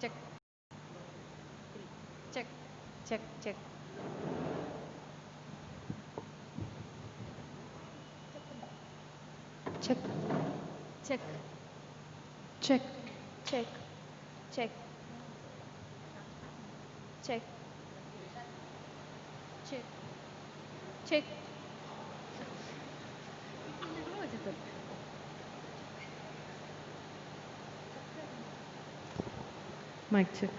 Check. Check. Check. Check. Check. Check. Check. Check. Check. Check. Check. Check. Mic check.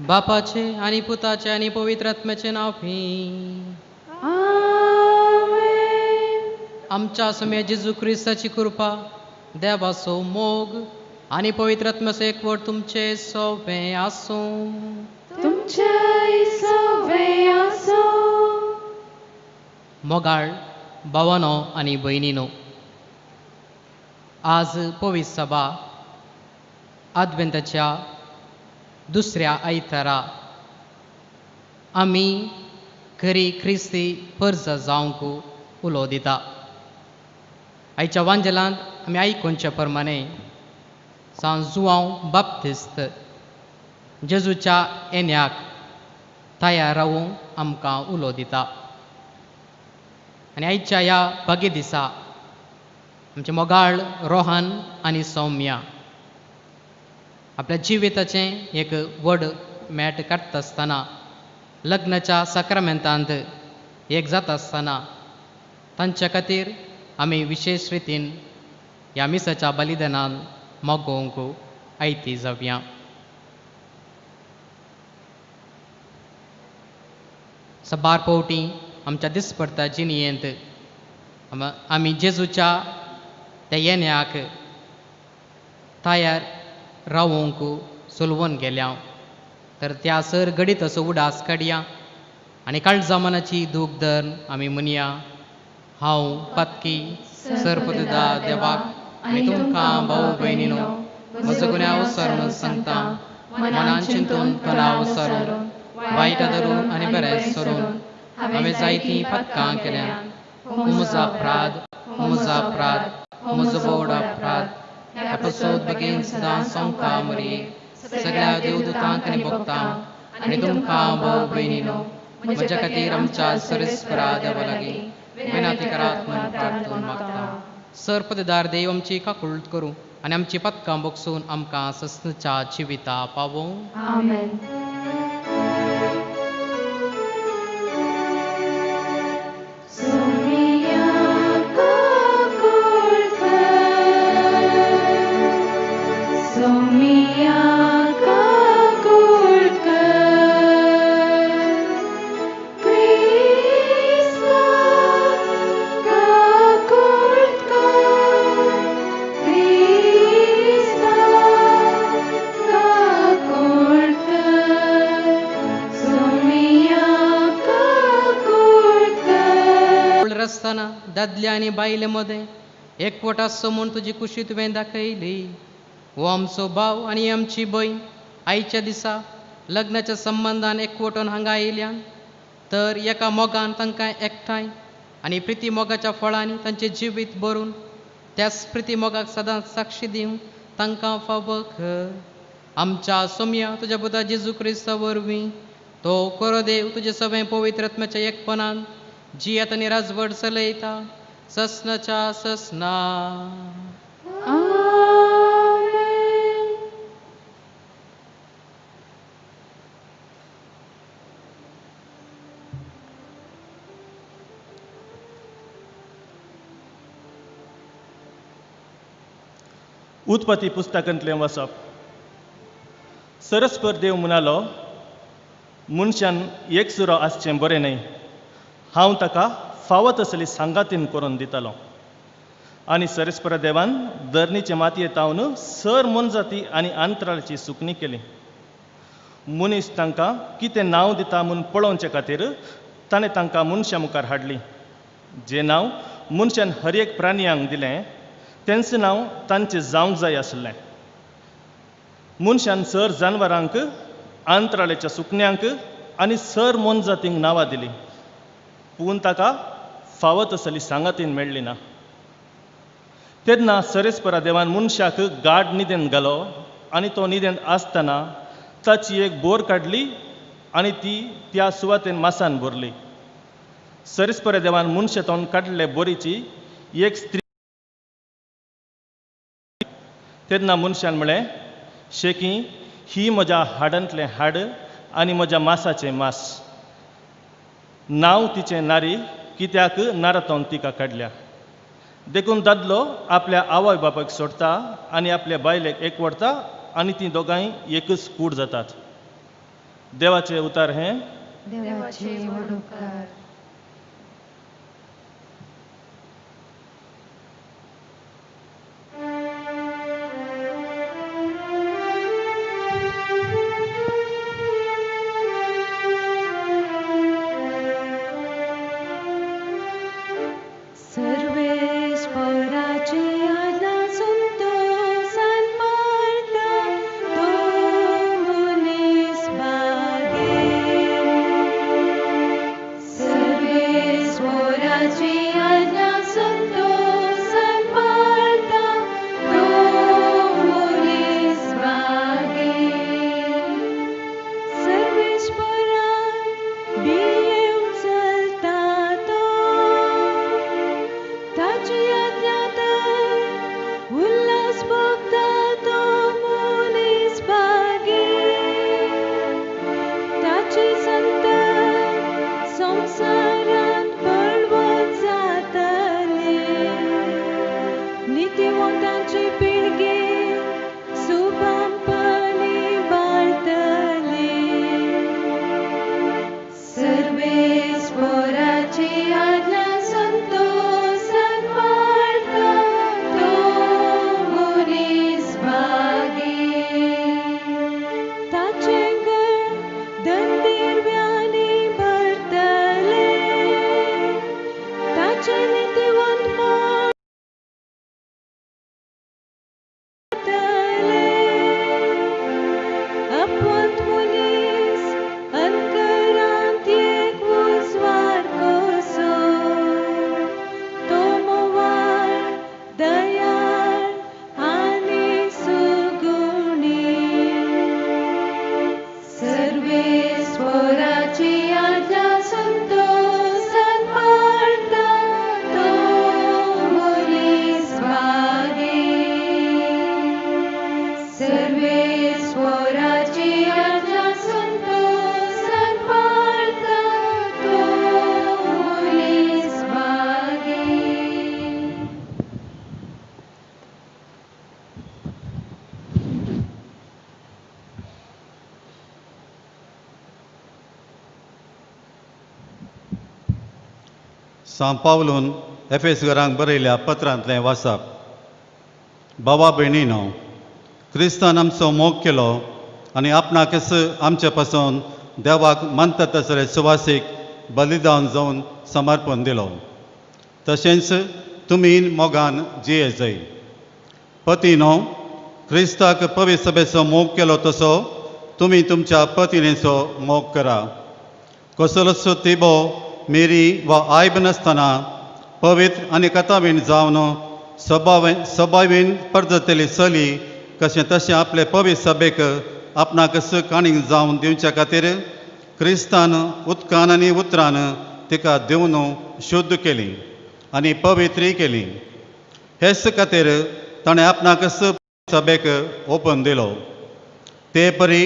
बापाचे आनी पुताचे आनी पवित्र आत्म्याचे नांव फी. आमेन. आमच्या सोम्या जेजू क्रिस्ताची कृपा, देवाचो मोग आनी पवित्र आत्म्याचो एकवट तुमचे सोवे आसूं. तुमचे सवे आसूं. मोगाळ भावानो आनी भयणीनो, आज पवित्र सभा आदवेंताच्या दुसऱ्या आयतारा आमी खरी क्रिस्ती परज जावंक उलो दिता. आयच्या वांजेलांत आमी आयकुचे प्रमाणे सांत जुआंव बाप्तिस्त जेजूच्या येण्याक तयार रावूंक आमकां उलो दिता. आनी आयच्या ह्या भाग्य दिसा आमचे मोगाळ रोहन आनी सौम्या आपल्या जिविताचें एक व्हड मॅट काडटा आसतना, लग्नाच्या साक्रामेंतांत एक जाता आसतना तांच्या खातीर आमी विशेश रितीन ह्या मिसाच्या बलिदानान मागोवंक आयती जावया. साबार फावटी आमच्या दिसपडटा जिणेंत आमी जेजूच्या त्या येण्याक तयार रावूंक सुलवून गेल्या, तर त्या सर घडीत असो उडास काडया आनी काळजा मनाची दूख धरून आमी म्हणया, हांव पातकी सरपदा देवाक आनी तुमकां भाव भयणीनो म्हजो गुन्यांव सरून सांगता, मनान चिंतून तणाव सरून वायट धरून आनी बरें सरून हांवें जायतीं पातकां केल्या. हो म्हजो अपराध, हो म्हजो अपराध, हो म्हजो व्हड अपराध. ह्या पासत बेगीन सदां सोंका मरये सगळ्या देवदूतांक आनी भक्तांक आनी तुमकां भाव भयणीनो म्हज्या खातीर आमच्या सरेस्परा देवा लागीं विनंती करात म्हूण प्रार्थून मागता. सरपददार देव आमची काकुळट करूं आनी आमची पदकां बगसून आमकां सस्नच्या जिविता पावोवं. आमेन. सोम्या काकुळट कर, सोम्या काकुळट कर, क्रिस्ता काकुळट कर, क्रिस्ता काकुळट कर, सोम्या काकुळट कर. आसतना दादल्या आनी बायले मदें एकवट आसचो म्हूण तुजी कुशी तुवें दाखयली. हो आमचो भाव आनी आमची भयण आयच्या दिसा लग्नाच्या संबंदान एकवटून हांगा आयल्यान, तर एका मोगान तांकां एकठांय आनी प्रिती मोगाच्या फळांनी तांचें जिवीत भरून त्याच प्रिती मोगाक सदांच साक्षी दिवंक तांकां फावो कर. आमच्या सोम्या तुज्या पुता जेजू क्रिस्ता वरवीं तो खरो देव तुजे सगळें पवित्र आत्म्याच्या एकपणान जियेत आनी राजवट चलयता ससनाच्या ससना. आमेन. उत्पत्ती पुस्तकांतलें वचप. सरस्पर देव म्हणालो, मनशान एकसुरो आसचें बरें न्हय, हांव ताका फावो तसली सांगातीन करून दितालो. आनी सरस्पर देवान धरणीचे मातये तावन सर मोनजाती आनी अंतराळाची सुकणी केली. मनीस तांकां कितें नांव दिता म्हूण पळोवचे खातीर ताणें तांकां मनशां मुखार हाडली. जें नांव मनशान हर एक प्राणयांक दिलें तेंच नांव तांचें जावंक जाय आशिल्लें. मनशान सर जानवरांक, अंतराळाच्या सुकण्यांक आनी सर मोनजातींक नांवां दिलीं, पूण ताका फावो तसली सांगातीन मेळ्ळी ना. तेन्ना सरेस्परा देवान मनशाक गाढ न्हिदेंत घालो आनी तो न्हिदेंत आसतना ताची एक बोर काडली आनी ती त्या सुवातेन मासान भरली. सरेस्परा देवान मनशा तोंड काडले बोरीची एक स्त्री. तेन्ना मनशान म्हळें, शेकी ही म्हज्या हाडांतलें हाड आनी म्हज्या मासाचें मास, नांव तिचें नारी, कित्याक नारातोन तिका काडल्या. देखून दादलो आपल्या आवय बापायक सोडटा आनी आपल्या बायलेक एकवटता आनी तीं दोगांय एकच कूड जातात. देवाचे उतार हें देवाचे व्हड उपकार. सर्वेस्पराची आज्ञा संतोषान पाळता तो मनीस भागी. सर्वेस्पराची आज्ञा संतोषान पाळता तो मनीस भागी. सर्वेस्पराक भियेवन चलता तो ताची आज्ञा तर उल्हास भोगता तो मनीस भागी. ताची संतत संवसारांत बळवंत जातली. नितीवंतांची पिळगी सुभामपणी बाळतली. सर्वेस्पराची आज्ञा संतोषान पाळता तो मनीस भागी. ताचें घर दंदिरव्यांनी भरतलें. ताचें नितीवंतपण जातलें. अपवंत मनीस अंकरांत एक उजवाड कसो. तो मोवाळ दयाळ आनी सुगुणी. सर्वेस्पराची आज्ञा संतोषान पाळता तो मनीस भागी. सर्वेस्पराची आज्ञा संतोषान पाळता तो मनीस भागी. सां पावलून एफेसगरांक बरयल्या पत्रांतलें वाचप. बाबा भयणीनो, क्रिस्तान आमचो मोग केलो आनी आपणाकच आमचे पासून देवाक मानता तसले सुवासीक बलिदान जावन समर्पण दिलो. तशेंच तुमी मोगान जिये जाय. पतीनो, क्रिस्ताक पवित्र सभेचो मोग केलो तसो तुमी तुमच्या पतिणेचो मोग करा. कसलोच तिबो मेरी वा आयब नासतना पवित्र आनी कथावीण जावन सभावीन परजतली चली कशें तशें आपले पवित्र सभेक आपणाकच काणीक जावन दिवच्या खातीर क्रिस्तान उदकान आनी उतरान तिका दिवन शुद्ध केली आनी पवित्री केली. हेच खातीर ताणें आपणाकच सभेक ओपन दिलो. ते परी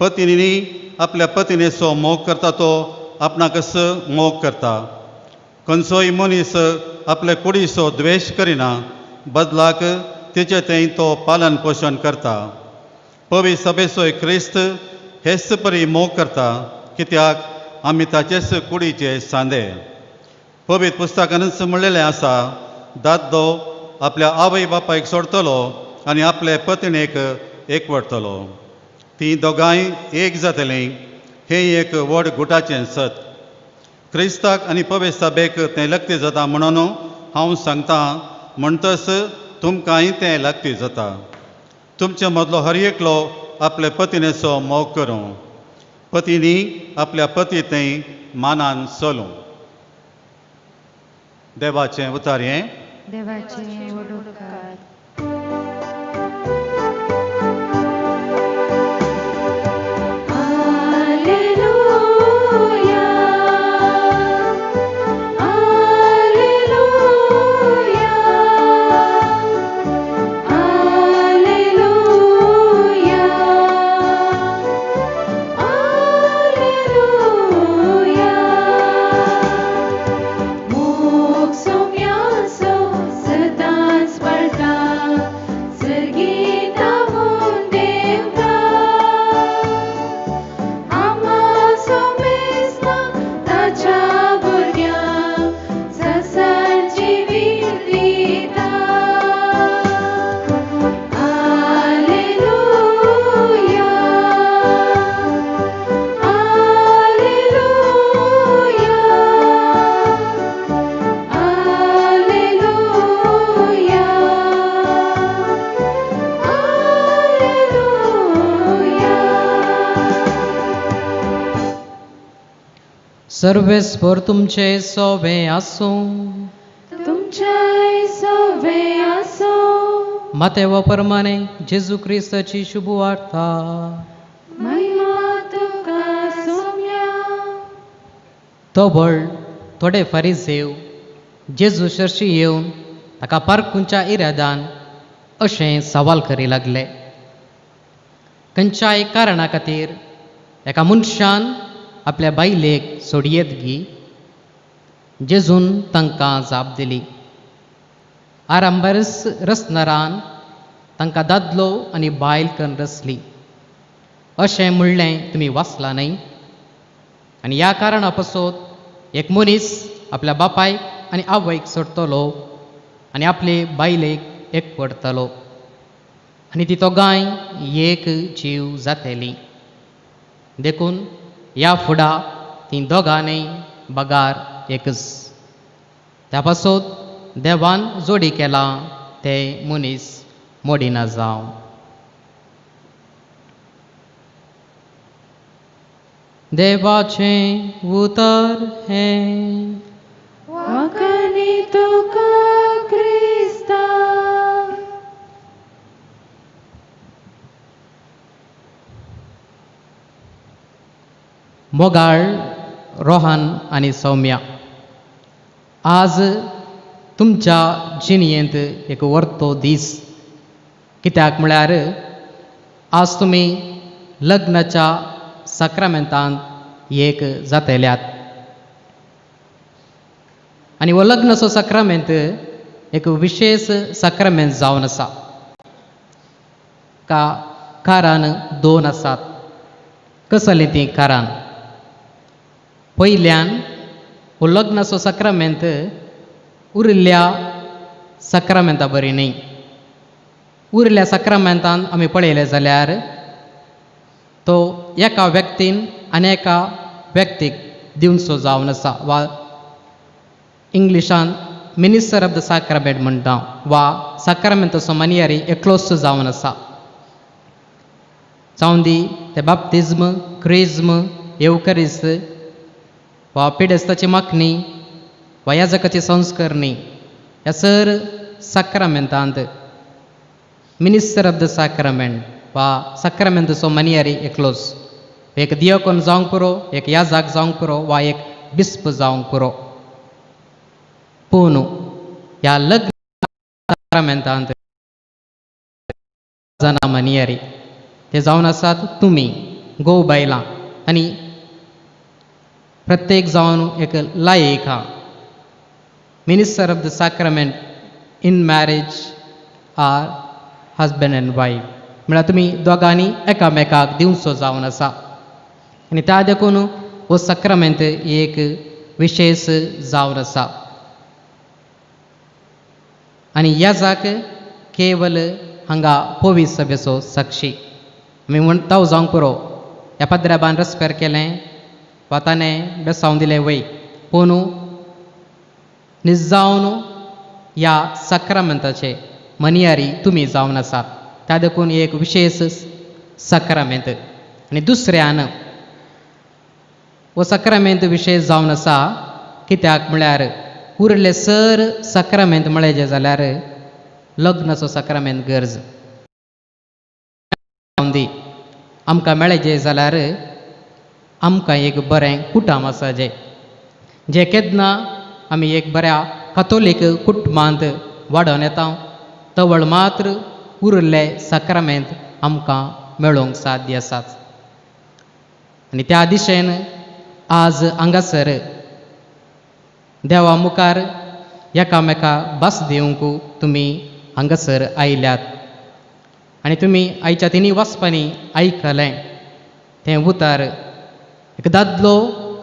पतिनी आपल्या पतिणेचो मोग करता तो आपणाकच मोग करता. खंयचोय मनीस आपले कुडीचो द्वेश करिना, बदलाक तिचे थंय तो पालन पोशण करता. पवित्र सभेचोय क्रिस्त हेच परी मोग करता, कित्याक आमी ताचेच कुडीचे सांदे. पवित्र पुस्तकानूच म्हणलेलें आसा, दादलो आपल्या आवय बापायक सोडटलो आनी आपले पत्नीक एकवटतलो. तीं दोगांय एक जातलीं. हें एक व्हड गुटाचें सत. क्रिस्ताक आनी पवित्र सभेक तें लक्ती जाता म्हणून हांव सांगता, म्हणटच तुमकांय तें लक्ती जाता. तुमचे मदलो हर एकलो आपले पतिणेचो मोग करूं. पतिनी आपल्या पती थंय मानान चलूं. देवाचें उतार हें. देवाचे व्हड उपकार. Alleluia, Alleluia, Alleluia, Alleluia. मोग सोम्याचो सदांच पळटा. सर्वेस्पर तुमचे सोवे आसूं. तुमच्याय सोवे आसो. मातेवा परमाने जेजू क्रिस्ताची शुभ वार्ता. महिमा तुका सोम्या. तोबळ थोडे फारीजेव जेजू सरशी येवन ताका पारखुंच्या इरादान अशें सवाल करी लागले, खंयच्याय कारणा खातीर एका मनशान आपल्या बायलेक सोडयेत गी? जेजून तांकां जाप दिली, आरंभारच रचणारान तांकां दादलो आनी बायल कन्न रचली अशें म्हणलें तुमी वाचलां न्हय? आनी ह्या कारणा पासत एक मनीस आपल्या बापायक आनी आवयक सोडटलो आनी आपले बायलेक एक पडटलो आनी ती दोगांय एक जीव जातली. देखून ह्या फुडा तीं दोगांय बगार एकच. त्या पासत देवान जोडी केला ते मनीस मोडिना जावं. देवाचें उतर हें. वाखाणी तुका क्रिस्ता. मोगाळ रोहन आनी सौम्या, आज तुमच्या जिणेंत एक वर्तो दीस. कित्याक म्हळ्यार आज तुमी लग्नाच्या साक्रामेंतांत एक जातल्यात आनी हो लग्नाचो साक्रामेंत एक विशेश साक्रामेंत जावन आसा. का कारण दोन आसात. कसलीं तीं कारण? पयल्यान हो लग्नाचो साक्रामेंत उरिल्ल्या साक्रामेंता बरी न्हय. उरिल्ल्या साक्रामेंतान आमी पळयलें जाल्यार तो एका व्यक्तीन आनी एका व्यक्तीक दिवचो जावन आसा, वा इंग्लिशान मिनिस्टर ऑफ the sacrament म्हणटा, वा साक्रामेंताचो मानयारी एकलोच जावन आसा. जावन दी ते बाप्तिज्म, क्रिज्म, येवकरिस्त वा पिडेस्ताची मागणी वा याजकाची संस्करणी, ह्या सर साक्रामेंतांत मिनिस्टर ऑफ the sacrament वा साक्रामेंताचो मानयारी एकलोच, एक दियोकोन जावंक पुरो, एक याजाक जावंक पुरो वा एक बिस्प जावंक पुरो. पूण ह्या लग्न साक्रामेंतांत जाणां मानयारी ते जावन आसात तुमी घोव बायलां आनी प्रत्येक जावन एक लायक आहा. Minister of the sacrament in marriage are husband and wife, म्हळ्यार तुमी दोगांनी एकामेकाक दिवचो जावन आसा. आनी त्या देखून हो साक्रामेंत एक विशेश जावन आसा. आनी याजाक केवल हांगा पवित्र सभेचो साक्षी आमी म्हणटा जावंक पुरो, ह्या पद्राबान रस्पेर केलें वा ताणें बेसावन दिलें वय, पूण निजावन ह्या साक्रामेंताचे मनियारी तुमी जावन आसात. त्या देखून एक विशेश साक्रामेंत. आनी दुसऱ्यान हो साक्रामेंत विशेश जावन आसा कित्याक म्हळ्यार उरले सर साक्रामेंत म्हळें जाल्यार लग्नाचो साक्रामेंत गरज जावन दी. आमकां मेळचें जाल्यार आमकां एक बरें कुटुंब आसा, जें जें केन्ना आमी एक बऱ्या कातोलीक कुटुंबांत वाडोवन येता तवळ मात्र उरिल्ले साक्रामेंत आमकां मेळोवंक साध्य आसात. आनी त्या दिशेन आज हांगासर देवा मुखार एकामेका भास दिवंक तुमी हांगासर आयल्यात आनी तुमी आयच्या तिनूय वाचपांनी आयकलें तें उतर, एक दादलो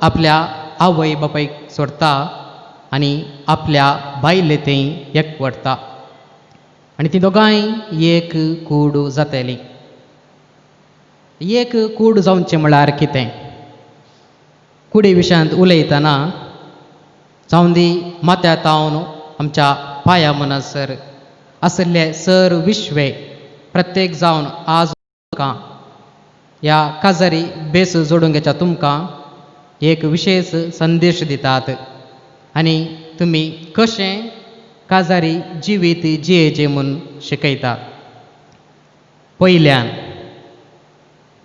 आपल्या आवय बापायक सोडटा आनी आपल्या बायले थंय एकवटता आनी ती दोगांय एक कूड जातली. एक कूड जावचें म्हळ्यार कितें? कुडी विशयांत उलयतना जावन दी माथ्या तावन आमच्या पांया म्हणसर आशिल्ले सर विश्वे प्रत्येक जावन आज तुमकां ह्या काजारी बेस जोडूंक घेच्या तुमकां एक विशेश संदेश दितात आनी तुमी कशें काजारी जिवीत जियेचें म्हूण शिकयतात. पयल्यान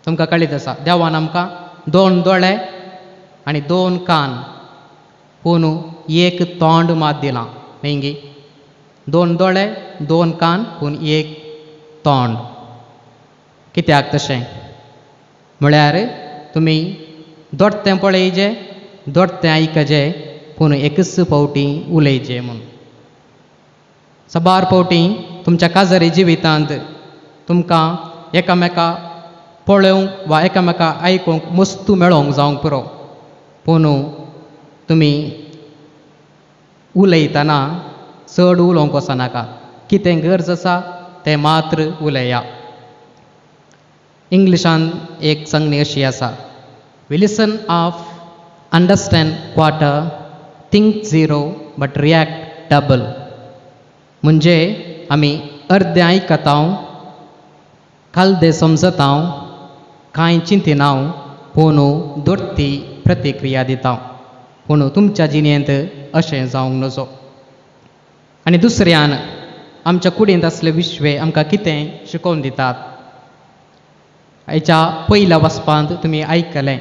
तुमकां कळीत आसा देवान आमकां दोन दोळे आनी दोन कान पूण एक तोंड मात दिलां न्ही गी. दोन दोळे दोन कान पूण एक तोंड. कित्याक तशें म्हळ्यार तुमी दोडतें पळयजे दोडतें आयकजे पूण एकच फावटी उलयचे म्हूण. साबार फावटी तुमच्या काजारी जिवितांत तुमकां एकामेका पळोवंक वा एकामेका आयकूंक मस्तू मेळोवंक जावंक पुरो पूण तुमी उलयतना चड उलोवंक वचनाका. कितें गरज आसा तें मात्र उलया. इंग्लिशान एक संज्ञा अशी आसा, we listen half, understand quarter, think zero but react double. म्हणजे आमी अर्दें आयकता, कालदे समजता, कांय चिंतिना पूण दोडती प्रतिक्रिया दिता. पूण तुमच्या जिणेंत अशें जावंक नजो. आनी दुसऱ्यान आमच्या कुडींत आसले विश्वे आमकां कितें शिकोवन दितात. हाच्या पयल्या वाचपांत तुमी आयकलें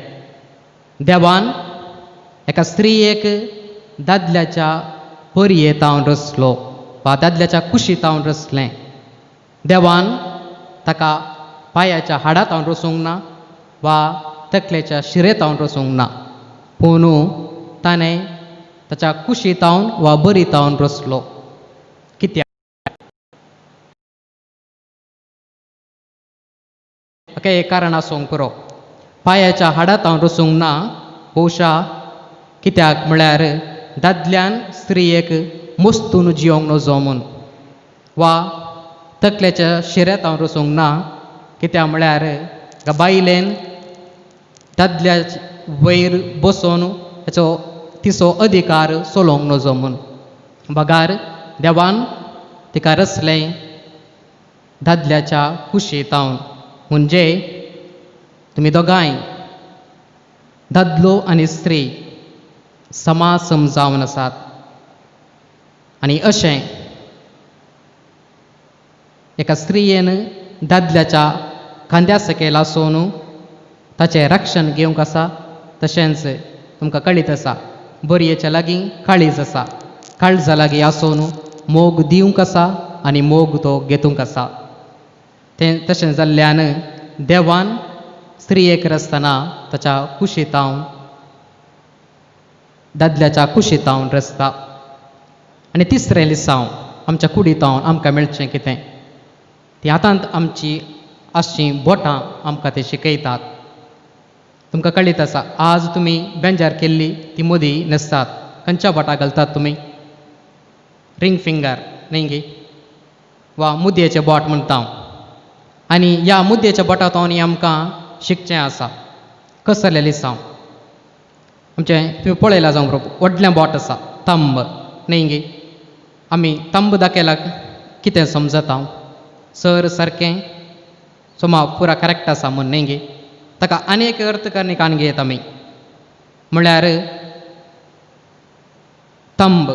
देवान एका स्त्रियेक दादल्याच्या परयेतावन रचलो वा दादल्याच्या कुशीतावन रचलें. देवान ताका पांयाच्या हाडातावन रचूंक ना वा तकलेच्या शिरेतावन रचूंक ना पूण ताणें ताच्या कुशीतावन वा बरीतावन रचलो. कित्याक म्हाका एक कारण आसूंक पुरो. पांयाच्या हाडातावन रचूंक ना बहुशा कित्याक म्हळ्यार दादल्यान स्त्रियेक मस्तून जियोंक नजो म्हूण वा तकलेच्या शिऱ्यातावन रचूंक ना कित्याक म्हळ्यार बायलेन दादल्या वयर बसोवन ताचो तिचो अधिकार चलोवंक नजो म्हूण. बगार देवान तिका रचलें दादल्याच्या कुशीतावन. म्हणजे तुमी दोगांय दादलो आनी स्त्री समासम जावन आसात. आनी अशें एका स्त्रियेन दादल्याच्या खांद्या सकयल आसून ताचें रक्षण घेवंक आसा. तशेंच तुमकां कळीत आसा बरयेच्या लागीं काळीज आसा, काळजा लागीं आसून मोग दिवंक आसा आनी मोग तो घेतूंक आसा. तें तशें जाल्ल्यान देवान स्त्रियेक रचतना ताच्या कुशीतावन दादल्याच्या कुशीतावन रचता. आनी तिसरें लिसांव आमच्या कुडीतावन आमकां मेळचें कितें ती हातांत आमची आसचीं बोटां आमकां ते शिकयतात. तुमकां कळीत आसा आज तुमी बेंजार केल्ली ती मोदी न्हेसतात. खंयच्या बोटां घालतात तुमी? रिंग फिंगर न्ही गी वा मुदयेचें बोट म्हणटा हांव. आनी ह्या मुदयेच्या बोटांत आमकां शिकचें आसा. कसलें लिसांव आमचें तुमी पळयलां जावंक बरोबर व्हडलें बोट आसा तंब न्ही गी. आमी तंब दाखयला कितें समजता सर सारकें सोमा पुरा करेक्ट आसा म्हूण न्ही गी. ताका आनी एक अर्थ करणी कान घेत आमी म्हळ्यार तंब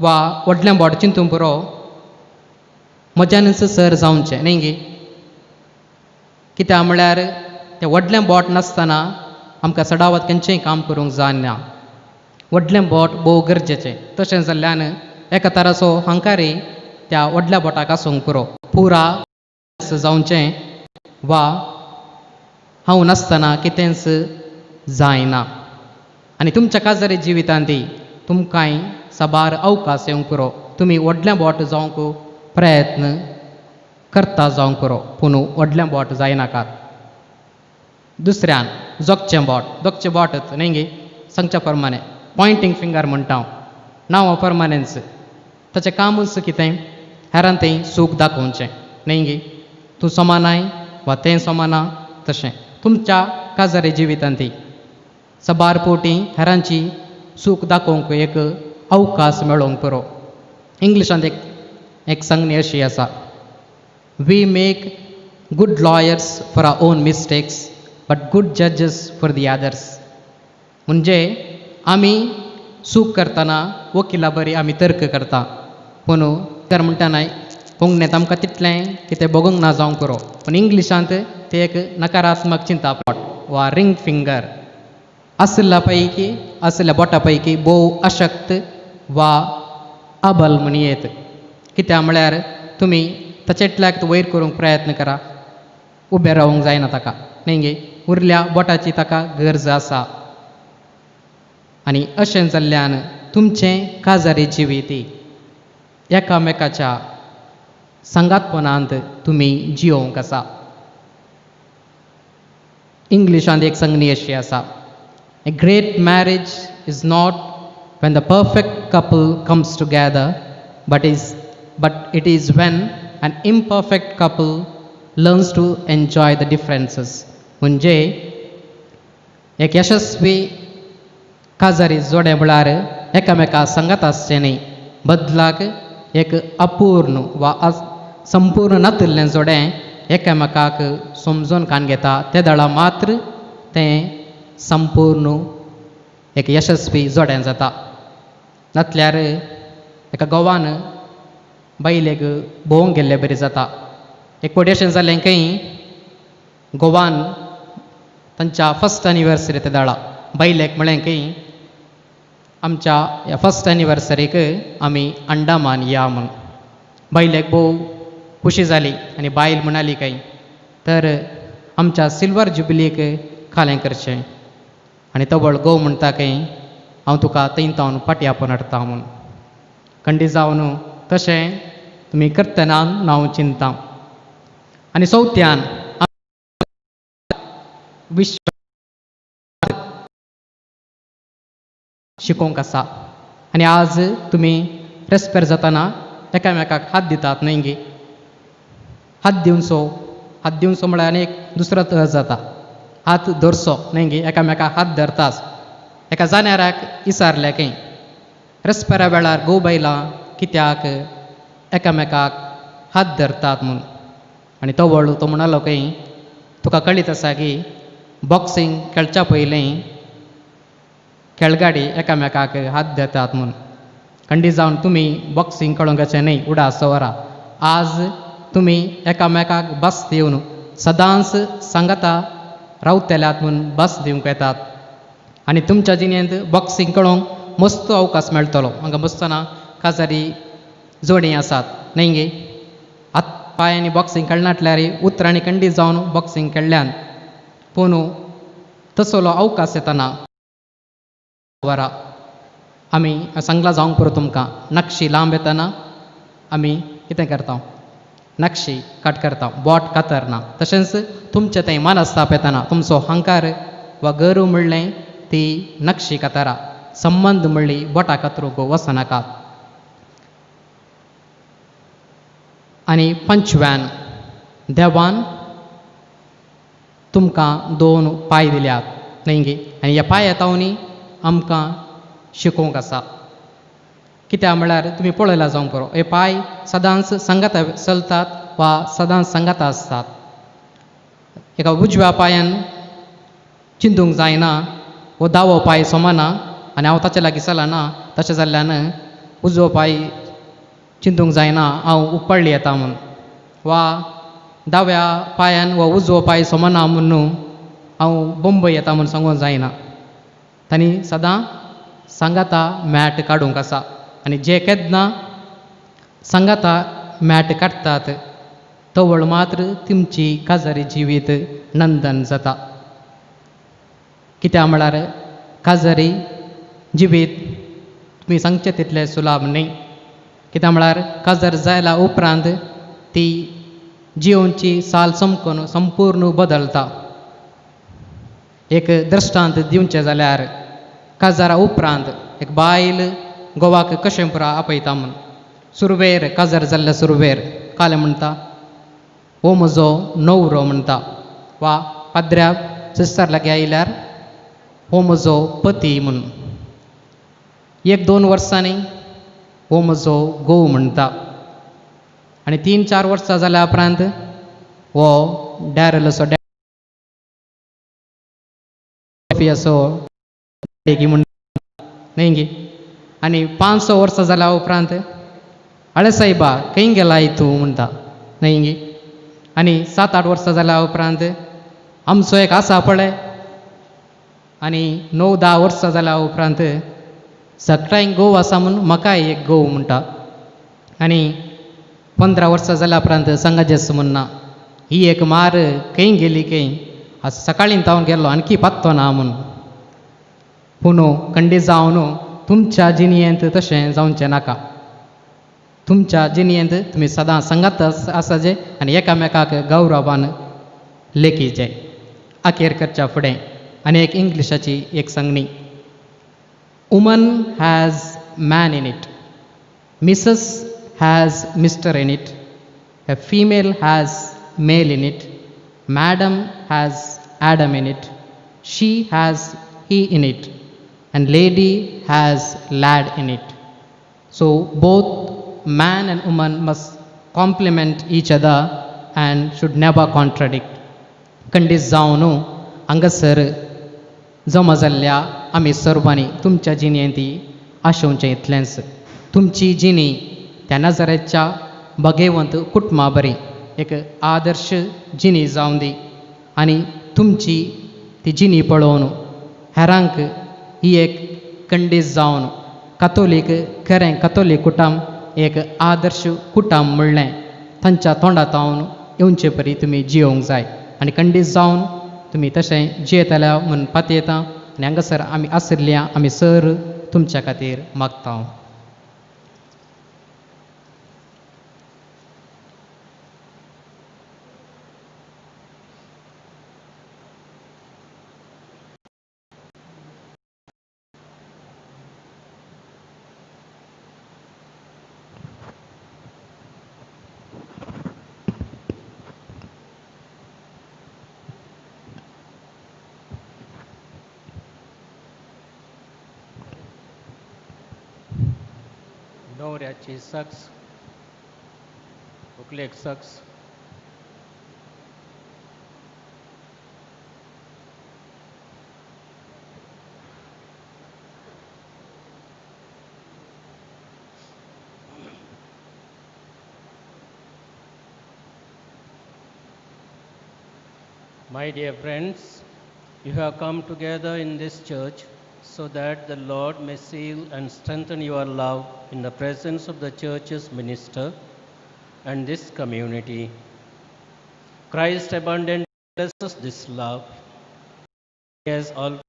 वा व्हडलें बोट चिंतूंक पुरो म्हज्यानच सर जावचें न्ही गी. कित्याक म्हळ्यार तें व्हडलें बोट नासतना आमकां चडावत खंयचेंय काम करूंक जायना. व्हडलें बोट भोव गरजेचें. तशें जाल्ल्यान एका तराचो हंकारी त्या व्हडल्या बोटाक आसूंक पुरो पुरा जावचें वा हांव नासतना कितेंच जायना. आनी तुमच्या काजारी जिवितांत तुमकांय साबार अवकाश येवंक पुरो. तुमी व्हडलें बोट जावंक प्रयत्न करता जावंक पुरो पूण व्हडलें बोट जायनाकात. दुसऱ्यान जोगचें बोट, जोगचें बोटच न्ही गी सांगच्या प्रमाणे पॉयंटींग फिंगर म्हणटा हांव, नांवा प्रमाणेच ताचें कामूच कितें हेरान तें सूख दाखोवचें न्ही गी. तूं समानाय वा तें समाना तशें तुमच्या काजारी जिवितांत साबार फावटी हेरांची सूख दाखोवंक एक अवकाश मेळोवंक पुरो. इंग्लिशांत एक सांगणी अशी आसा, we make good lawyers for our own mistakes but good जजीस for the others. म्हणजे आमी चूक करतना वकिला बरी आमी तर्क करता, पूण तर म्हणटा न्हय कोंकणींत आमकां तितलें कितें भोगूंक ना जावंक पुरो, पूण इंग्लिशांत तें एक नकारात्मक चिंता वा रिंग फिंगर आशिल्ल्या पैकी आशिल्ल्या बोटा पैकी भोव अशक्त वा अबल म्हणयेत. कित्याक म्हळ्यार तुमी ताचेतल्याक वयर करूंक प्रयत्न करा, उबें रावंक जायना ताका न्ही गे, उरल्या बोटाची ताका गरज आसा. आनी अशें जाल्ल्यान तुमचें काजारी जिवीत एकामेकाच्या सांगातपणांत तुमी जियोवंक आसा. इंग्लिशांत एक संगणी अशी आसा, A great marriage is not when the perfect couple comes together, but it is when an imperfect couple learns to enjoy the differences. म्हणजे एक यशस्वी काजारी जोडें म्हळ्यार एकामेका सांगात आसचें न्ही, बदलाक एक अपूर्ण वा संपूर्ण नातिल्लें जोडें एकामेकाक समजून कान घेता ते दळा मात्र तें संपूर्ण एक यशस्वी जोडें जाता. नातल्यार एका गोवान बायलेक भोंवंक गेल्ले बरी जाता. एक फावटी अशें जालें खंय गोवान तांच्या फर्स्ट एनिवर्सरी ते दळा बायलेक म्हळें की आमच्या ह्या फर्स्ट एनिवर्सरीक आमी अंडमान या म्हूण. बायलेक भोव खुशी जाली आनी बायल म्हणाली काय तर आमच्या सिल्वर जुबलीक खालें करचें. आनी तवळ घोव म्हणटा खंय हांव तुका थंय तावन फाटीं आपोवन हाडटा म्हूण. खंडी जावन तशें तुमी करतना हांव चिंता. आनी चवथ्यान विश्व शिकोवंक आसा. आनी आज तुमी रेस्पेर जातना एकामेकाक हात दितात न्हय गे, हात दिवचो, हात दिवचो म्हळ्यार आनी एक दुसरो तर जाता, हात धरचो न्हय गे, एकामेकाक हात धरताच. एका जानेराक विचारलें खंय रेस्पेरा वेळार घोव बायलां कित्याक एकामेकाक हात धरतात म्हूण. आनी तो वळू तो म्हणालो खंय तुका कळीत आसा की बॉक्सिंग खेळच्या पयलीं खेळगाडी एकामेकाक हात धरतात म्हूण. खंडी जावन तुमी बॉक्सिंग खेळोंक वचचें न्हय उडास वरा. आज तुमी एकामेकाक बस दिवन सदांच सांगाता रावतल्यात म्हूण बस दिवंक येतात. आनी तुमच्या जिणेंत बॉक्सिंग खेळोंक मस्त अवकाश मेळटलो. हांगा बसतना काजारी जोडी आसात न्हय गे, हात पांयांनी बॉक्सिंग खेळनाटल्यार उतरांनी खंडी जावन बॉक्सिंग खेळ्ळ्यान पूण तसलो अवकाश येतना वरा. आमी सांगलां जावंक पुरो तुमकां नक्षी लांब येतना आमी कितें करता, नक्षी कट करता, बोट कातरना. तशेंच तुमचें थंय मनस्ताप येतना तुमचो हंकार वा गरू म्हणलें ती नक्षी कातरा, संबंद म्हणली बोटां कातरूंक वचनाकात. आनी पंचव्यान देवान तुमकां दोन पांय दिल्यात न्हय गे, आनी ह्या पांय येतावनी आमकां शिकोवंक आसा. कित्याक म्हळ्यार तुमी पळयलां जावंक पुरो हे पांय सदांच सांगाता चलतात वा सदांच सांगाता आसतात. एका उजव्या पांयान चिंतूंक जायना हो दावो पांय सोमाना आनी हांव ताचे लागीं चलना, तशें जाल्ल्यान उजवो पांय चिंतूंक जायना हांव उपडली येता म्हूण, वा दाव्या पांयान वा उजवो पांय सोमाना म्हूण हांव बंबय येता म्हूण सांगूंक जायना. तांणी सदां सांगाता मॅट काडूंक आसा. आनी जे केन्ना सांगाता मॅट काडटात तवळ मात्र तुमची काजारी जिवीत नंदन जाता. कित्याक म्हळ्यार काजारी जिवीत तुमी सांगचें तितलें सुलाभ न्हय. कित्याक म्हळ्यार काजार जायल्या उपरांत ती जियोवची साल समकून संपूर्ण बदलता. एक दृश्टांत दिवचें जाल्यार काजारा उपरांत एक बायल गोवाक कशें पुरा आपयता म्हूण सुरवेर काजार जाल्ल्या सुरवेर कालें म्हणटा हो म्हजो न्हवरो म्हणटा, वा पाद्र्या सिस्टर लागीं आयल्यार हो म्हजो पती म्हूण. एक दोन वर्सांनी हो म्हजो घोव म्हणटा. आनी 3-4 वर्सां जाल्या उपरांत हो डॅरल असो डॅफी असो की म्हण न्हय गे. आनी 5-6 वर्सां जाल्या उपरांत आळे सायबा खंय गेलाय तूं म्हणटा न्हय गे. आनी 7-8 वर्सां जाल्या उपरांत आमचो एक आसा पळय. आनी 9-10 वर्सां जाल्या उपरांत सगळ्यांक घोव आसा म्हूण म्हाकाय एक घोव म्हणटा. आनी 15 वर्सां जाल्या उपरांत सांगाजेस म्हणना ही एक मार खंय गेली खंय, आज सकाळीं तावन गेल्लो आणखी पात्तो ना म्हूण. पूण खंडीत जावन तुमच्या जिणयेंत तशें जावचें नाका. तुमच्या जिणयेंत तुमी सदां सांगात आसा जे आनी एकामेकाक गौरवान लेखीचे. अखेर करच्या फुडें आनी एक इंग्लिशाची एक सांगणी. Woman has man in it, Mrs has Mr in it, a female has male in it, madam has Adam in it, she has he in it, and lady has lad in it. So both man and woman must complement each other and should never contradict. खंडीत जावन हांगासर जमा जाल्ल्या आमी सर्वांनी तुमच्या जिणेंत आशोवचें इतलेंच, तुमची जिणी त्या नजरेच्या भगेवंत कुटुंबा बरी एक आदर्श जिणी जावन दी आनी तुमची ती जिणी पळोवन हेरांक ही एक खंडीत जावन कातोलीक खरें कातोलीक कुटुंब एक आदर्श कुटुंब म्हणलें तांच्या तोंडांत येवचे परी तुमी जियोवंक जाय. आनी खंडीत जावन तुमी तशें जियेतल्या म्हूण पातयेता आनी हांगासर आमी आशिल्ल्या आमी सर तुमच्या खातीर मागता. न्हवऱ्याची सक्स, व्हंकलेक सक्स. My dear friends, you have come together in this church so that the Lord may seal and strengthen your love in the presence of the church's minister and this community. Christ abundantly blesses this love. He has all,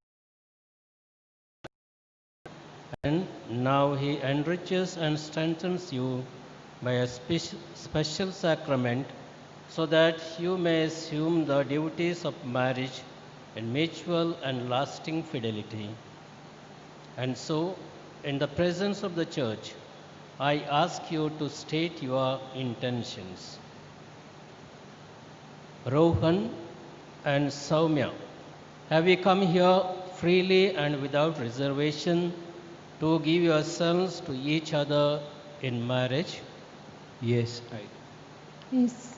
and now he enriches and strengthens you by a special sacrament so that you may assume the duties of marriage in mutual and lasting fidelity. And so, in the presence of the church, I ask you to state your intentions. Rohan and Soumya, have you come here freely and without reservation to give yourselves to each other in marriage? Yes, I do. Yes.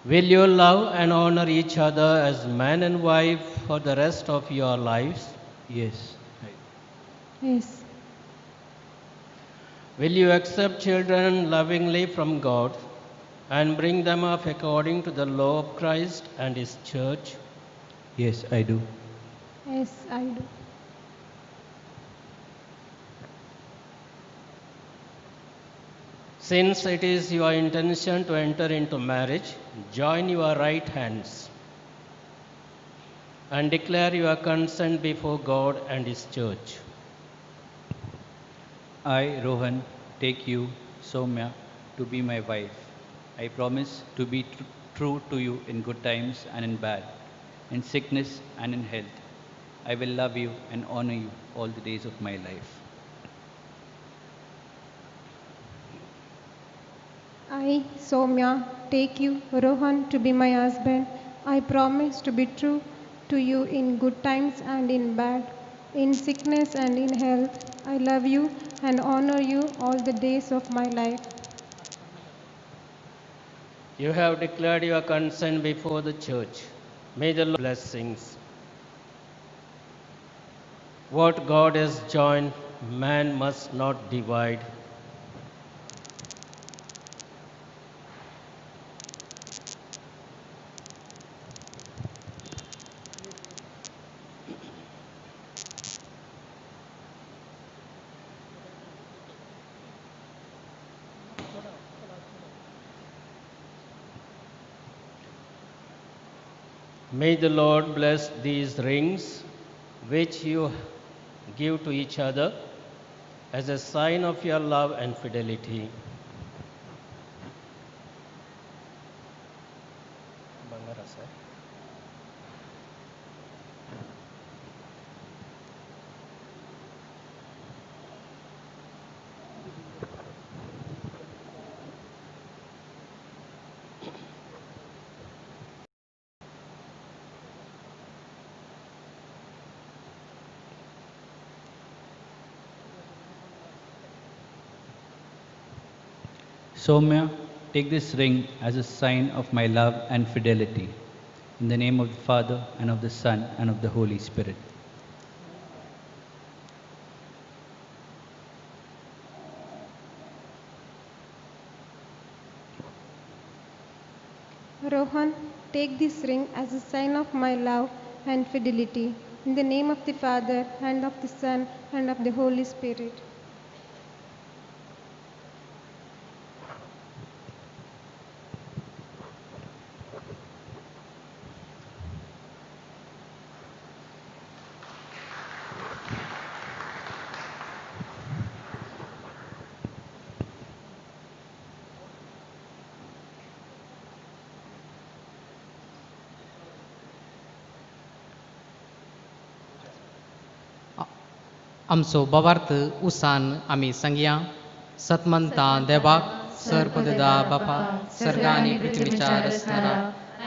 Will you love and honor each other as man and wife for the rest of your lives? Yes, I do. Yes. Will you accept children lovingly from God and bring them up according to the law of Christ and His church? Yes, I do. Yes, I do. Since it is your intention to enter into marriage, join your right hands and declare your consent before God and His church. I, Rohan, take you, Soumya, to be my wife. I promise to be true to you in good times and in bad, in sickness and in health. I will love you and honor you all the days of my life. I, Soumya, take you, Rohan, to be my husband. I promise to be true to you in good times and in bad, in sickness and in health. I love you and honor you all the days of my life. You have declared your consent before the church. May the Lord blessings. What God has joined, man must not divide. May the Lord bless these rings which you give to each other as a sign of your love and fidelity. Bangara, sir. Soumya, take this ring as a sign of my love and fidelity. In the name of the Father, and of the Son, and of the Holy Spirit. Rohan, take this ring as a sign of my love and fidelity. In the name of the Father, and of the Son, and of the Holy Spirit. आमचो भावार्थ उसान आमी सांगया सतमंता देवाक सरपदा बापा सर्गा आनी पृथ्वीच्या रचणारा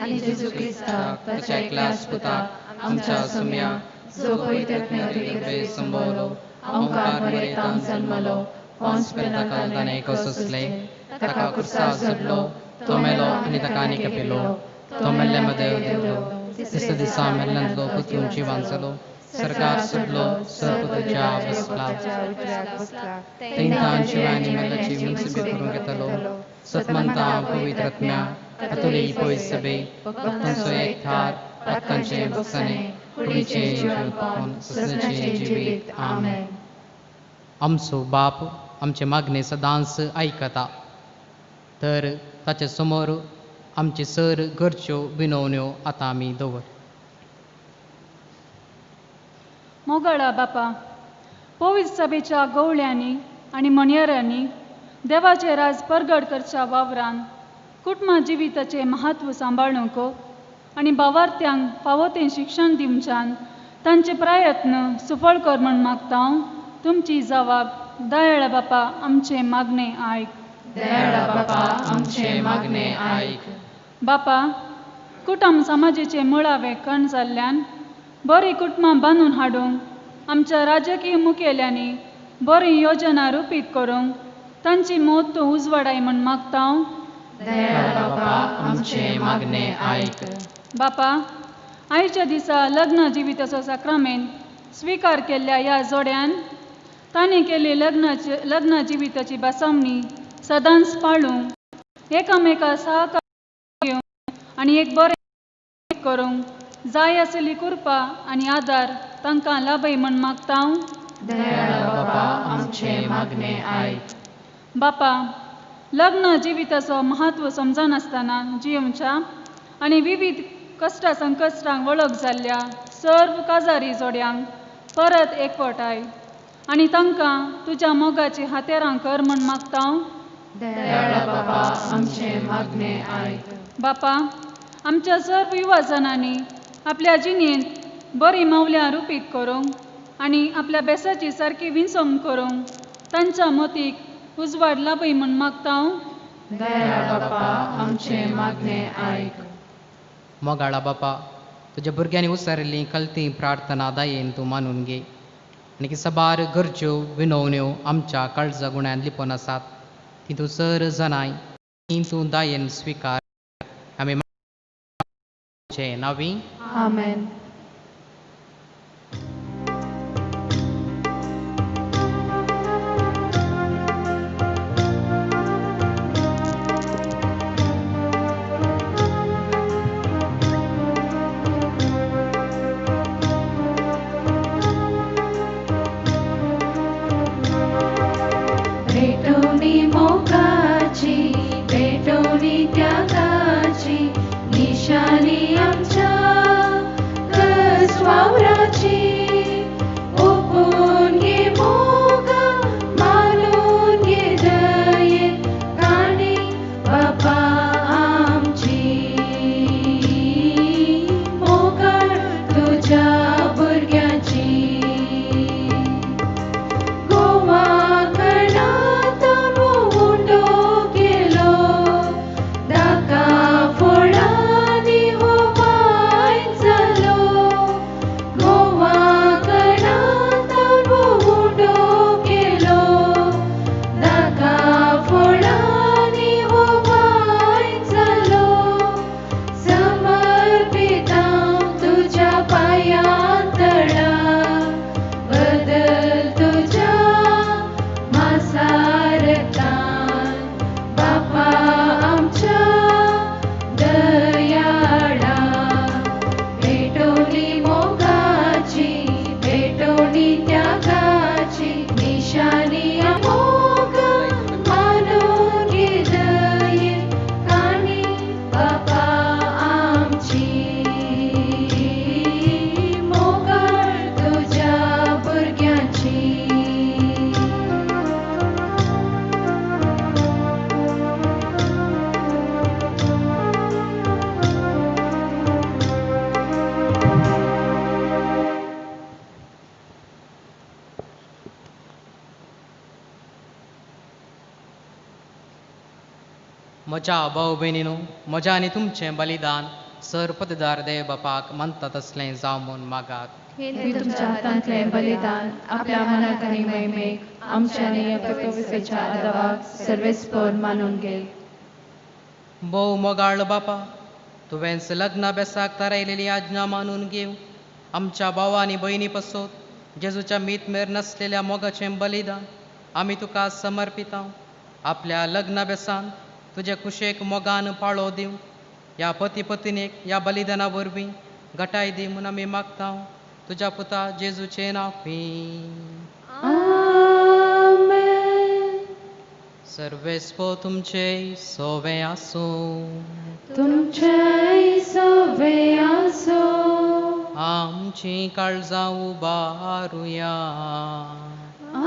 आनी जेजू क्रिस्ताक ताच्या एकल्याच पुताक आमच्या सुम्या जो पवित्र गर्भे संभवलो ओंकार मरेतान जन्मलो पोन्स पिलातान ताणें सोंसले ताका कुर्सा झुडलो तो मेलो आनी ताका आनी कपिलो तो मेल्ले मदें देवलो तिसऱ्या दिसा मेल्ल्यांतलो पुतून जिवान जालो सरकार सुटलो सरपदच्या बसला थंय शिवाय मेल्याची मुनसिबी करूंक येतलो सतमंता पवित्र आत्म्या कातोलीक पवित्र सभे भक्तांचो एक थार पातकांचे बक्षाणे कुडीचें जिवपण ससनाचें जिवीत. आमेन. आमचो बाप आमचे मागणे सदांच आयकता तर ताचे समोर आमचे सर गरच्यो विनवण्यो आतां आमी दवर. मोगाळा बापा, पवित्र सभेच्या गवळ्यांनी आनी मणयऱ्यांनी देवाचें राज परगट करच्या वावरान कुटुंब जिविताचें म्हत्व सांबाळूंक आनी भावार्थ्यांक फावो तें शिक्षण दिवच्यान तांचे प्रयत्न सुफळ कर म्हूण मागता हांव. तुमची जवाब दयाळा बापा आमचें मागणें आयक. दयाळा बापा आमचें मागणें आयक. बापा, कुटुंब समाजाचें मुळावें कण जाल्ल्यान बरीं कुटुंबां बांदून हाडूंक आमच्या राजकीय मुखेल्यांनी बरी योजना रुपीत करूंक तांची मत तूं उजवाडाय म्हूण मागता हांव. दयाळा बापा आमचें मागणें आयक. बापा, आयच्या दिसा लग्न जिविताचो साक्रामेंत स्विकार केल्ल्या ह्या जोड्यान तांणी केल्ली लग्न जिविताची बसावणी सदांच पाळूंक एकामेका सहकार घेवंक आनी एक बरें करूंक जाय आसली कृपा आनी आदार तांकां लाभय म्हूण मागता हांव. दयाळा बापा आमचें मागणें आयक. बापा, लग्न जिविताचो म्हत्व समजनासतना जियोवच्या आनी विविध कश्टा संकश्टांक वळख जाल्ल्या सर्व काजारी जोड्यांक परत एकवटाय आनी तांकां तुज्या मोगाची हातेरां कर म्हूण मागता हांव. दयाळा बापा आमचें मागणें आयक. बापा, आमच्या सर्व युवा जणांनी आपल्या जिणेंत बरीं मावल्यां रुपीत करूंक आनी आपल्या बेसाची सारकी विंचवण करूंक तांच्या मतीक उजवाड लाभय म्हूण मागता हांव. दयाळा बापा आमचें मागणें आयक. मोगाळा बापा, तुज्या भुरग्यांनी उसारिल्ली कलती प्रार्थना दयेन तूं मानून घे आनी सबार गरज्यो विनवण्यो आमच्या काळजा गुण्यान लिपोवन आसात ती तूं सर जनाय ती तूं दयेन स्विकार आमी नावी. आमेन. पेटोवणी मोगाची, पेटोवणी त्यागाची, निशाणी आमच्या कसवावराची. ओपून घे मोगा, मानून घे दयेन, काणी बापा आमची, मोगाळ तुज्या भुरग्यांची. गोवा कणांत उंडो केलो, दाका फोडांनी हो वायन जालो. गोवा कणांत उंडो केलो, दाका फोडांनी हो वायन जालो. समर्पिता तुज्या पांयां तळा, बदल तुज्या मासारतान, बापा आमच्या दयाळा. पेटोवणी मोगाची, पेटोवणी त्यागाची, निशाणी मोग मानून घे दयेन, काणी बापा आमची, मोगाळ तुज्या भुरग्यांची. म्हज्या भाव भयणीनू, म्हज्या आनी तुमचें बलिदान सर पददार देव बापाक मानता तसलें जावं म्हूण मागात. हे तुमच्या हातांतलें बलिदान आपल्या मनाक आनी महिमेक, आमच्या आनी पवित्रच्या आदावाक सर्वेस्पर मानून घे. भोव मोगाळ बापा, तुवेंच लग्ना बेसाक थारायलेली आज्ञा मानून घेव आमच्या भावा आनी भयणी पसोत जेजूच्या मीत मेर नासलेल्या मोगाचें बलिदान आमी तुका समर्पिता. आपल्या लग्ना बेसान तुजे कुशेक मोगान पाळो दिवं, ह्या पती पत्नीक ह्या बलिदाना वरवीं गटाय दी म्हूण आमी मागता, तुज्या पुता जेजूचें नांव. आमेन. सर्वेस्पो तुमचे सोवे आसूं. तुमचेय सोवे आसूं. आमची काळजां उबारुया.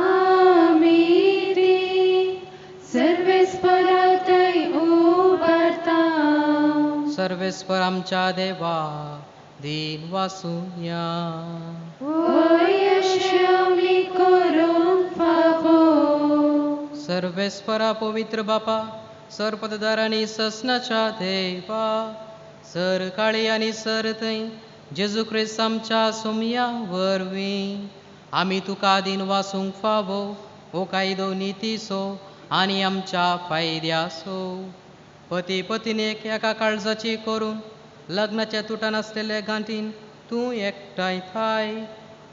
आमी ती सर्वेस्परातय उबारता. सर्वेस्पर आमच्या देवा दीन वासुया. वय अशें आमी करूंक फावो. सर्वेस्परा पवित्र बापा, सरपददार आनी ससनाच्या देवा, सर काळी आनी सर थंय जेजू क्रिस्त आमच्या सोमया वरवीं आमी तुका दीन वासूंक फावो हो कायदो नितीसो आनी आमच्या फायद्यासो. पती पत्नीक एका काळजाची करून लग्नाच्या तुटान आसलेले गांठीन तूं एकठांय थाय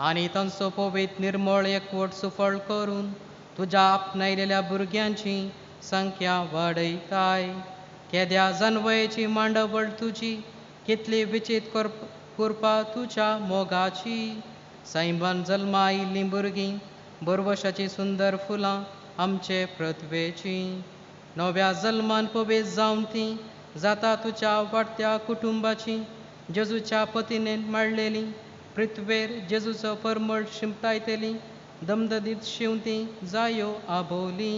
आनी तांचो पवित्र निर्मळ एकवट सुफळ करून तुज्या आपणायलेल्या भुरग्यांची संख्या वाडयताय. केद्या जनवयेची मांडवळ तुजी, कितली विचीत कृपा तुज्या मोगाची. सैमान जल्मा आयिल्लीं भुरगीं बरवशाचीं सुंदर फुलां आमचे पृथ्वेचीं. नव्या जल्मान पवित्र जावन तीं जाता तुज्या वाडत्या कुटुंबाची. जेजूच्या पतीनेन मांडलेली पृथ्वेर जेजूचो परमळ शिंपतायतली दमददीत शिंवती जायो आबोली.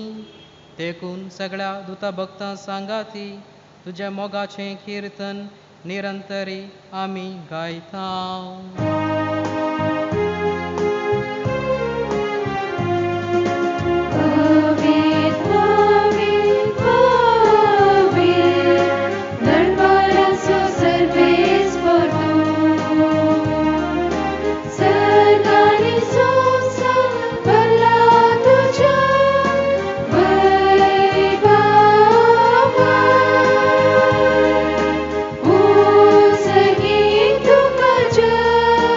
देखून सगळ्या दुता भक्तां सांगाती तुज्या मोगाचें किर्तन निरंतरी आमी गायता. पवित्र पवित्र पवित्र दंडवाराचो सर्वेस्पर तूं, सर्ग आनी संवसार भरला तुज्या वैभवान. उंच गीत तुका जय,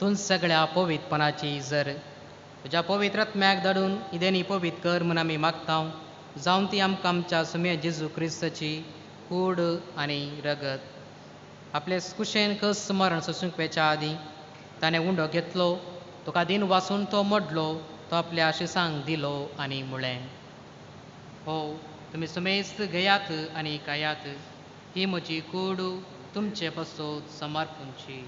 तूं सगळ्या पवित्रपणाची जर तुज्या पवित्र आत्म्याक धाडून इदेनी पवित्र कर म्हूण आमी मागता, जावन ती आमकां आमच्या सुम्या जेजू क्रिस्ताची कूड आनी रगत. आपले कुशेन कस मरण सोसूंक वेच्या आदीं ताणें उंडो घेतलो, तुका दिन वासून तो मोडलो, तो आपल्या आशिसांक दिलो आनी म्हळें, हो तुमी सुमेस्त घेयात आनी खायात, ही म्हजी कूड तुमचे पासत समर्पूंची.